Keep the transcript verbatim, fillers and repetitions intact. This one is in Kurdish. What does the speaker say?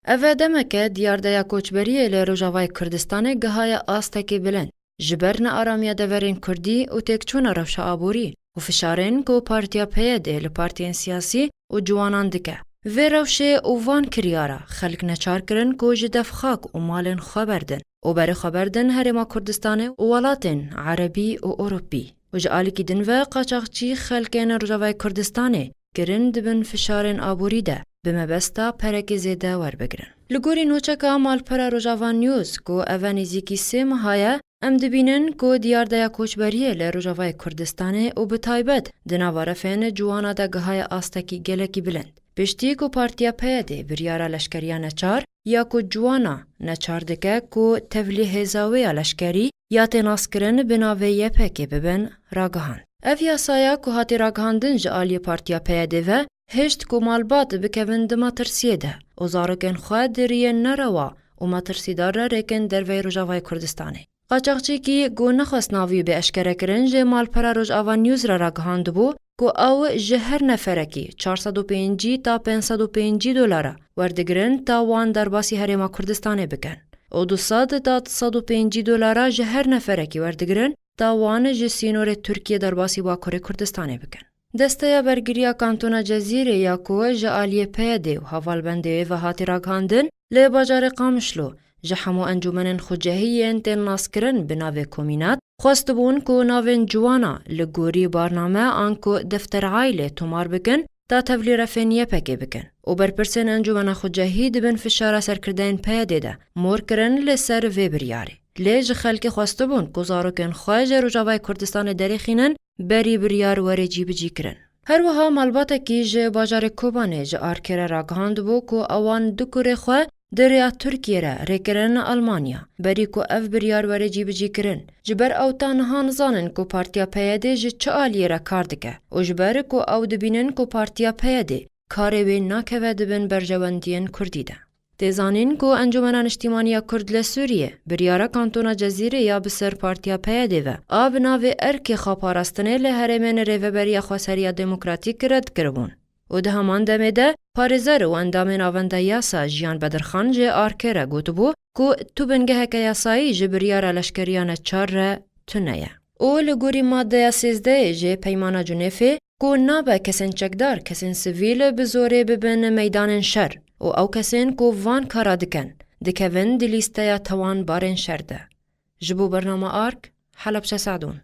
Ev e demeke diyardeya koçberiyê li Rojavayê Kurdistanê gihaye astekî bilind. Ji ber nearamiya deverên Kurdî û têkçûna rewşa aborî û fişarên ku Partiya P Y D li partiyên siyasî û ciwanan dike. Vê rewşê û van kiryara xelk neçar kirin ku ji dev xak û malên xwe berdin û berê xwe berdin Herêma Kurdistanê û welatên Erebî û Ewropî. Û ji alîkî din ve qaçaxçî xelkên Rojavayê Kurdistanê kirin di bin fişarên aborî de bi mebesta perekê zêde werbigirin. Li gorî nûçeka malpera Rojava News ku ev e nêzîkî sê meha ye, em dibînin ku diyardeya koçberiyê li Rojavayê Kurdistanê û bi taybet di nava refên ciwana de gihaye astekî gelekî bilind. Piştî ku Partiya P Y D biryara leşkeriya neçar ya ku ciwana neçar dike ku tevlî hêza wê ya leşkerî ya tê naskirin bi navê Y P G bibin ragihand. Ev yasaya ku hatî ragihandin ji aliyê Partiya P Y D ve hişt ku malbat bikevin di metirsiyê de û zarokên xwe di riyên nerewa û metirsîdar re rêkin derveyî Rojavayê Kurdistanê. Qaçaxçîkî ku nexwest navî bê eşkerekirin ji malpera Rojava News re ragihandibû ku ew ji her neferekî çar sed û pêncî ta pênc sed û pêncî dolara werdigirin ta wan derbasî Herêma Kurdistanê bikin û du sed ta du sed û pêncî dolara ji her neferekî werdigirin ta wan ji sînorê Tirkiyê derbasî Bakurê Kurdistanê bikin. Desteya Bergiriya Kantona Cezîrê ya ku ji aliyê P Y D û hevalbendê wê ve hatî ragihandin, li bajarê Qamişlo ji hemû encûmenên xwecehî yên tên naskirin bi navê Komînat xwestibûn ku navên ciwana li gorî barname anku defter aîlê tomar bikin, ta tevlî refên Y P G bikin û berpirsên encûmena xwecehî di bin fişara serkirdeyên P Y D de mor kirin li ser vê biryarê. Lê ji xelkê xwestibûn ku zarokên xwe ji Rojavayê Kurdistanê derêxînin, berî biryar were cîbicî kirin. Her wiha malbatekî ji bajarê Kobanê ji Arkê re ragihandibû ku ewan du kurê xwe di rêya Tirkiyê re rê kirin Almanya, berî ku ev biryar were cîbicî kirin. Ji ber ew ta niha nizanin ku Partiya P Y D ji çi aliyê re kar dike û ji ber ku ew dibînin ku Partiya P Y D karê wê nakeve di bin berjewendiyên Kurdî de. Tê zanîn ku Encûmena Niştîmanî ya Kurd li Sûriyê biryara Kantona Cezîrê ya bi ser Partiya P Y D ve a bi navê Erkê Xweparastinê li herêmên Rêveberiya Xweseriya Demokratîk red kiribûn û di heman demê de parêzer û endamên Avenda Yasa Jiyan Bedirxan ji Arkê re gotibû ku tu bingeheke yasayî ji biryara leşkeriya neçar re tune ye. Û li gorî maddeya sêzdehê ji Peymana Cunêfê, ku nabe kesên çekdar, kesên sivîl bi zorê bibin meydanên şer û ew kesên ku van kara dikin, dikevin di lîsteya tewanbarên şer de. Ji bo bernama Ark, Helebçe Sadûn.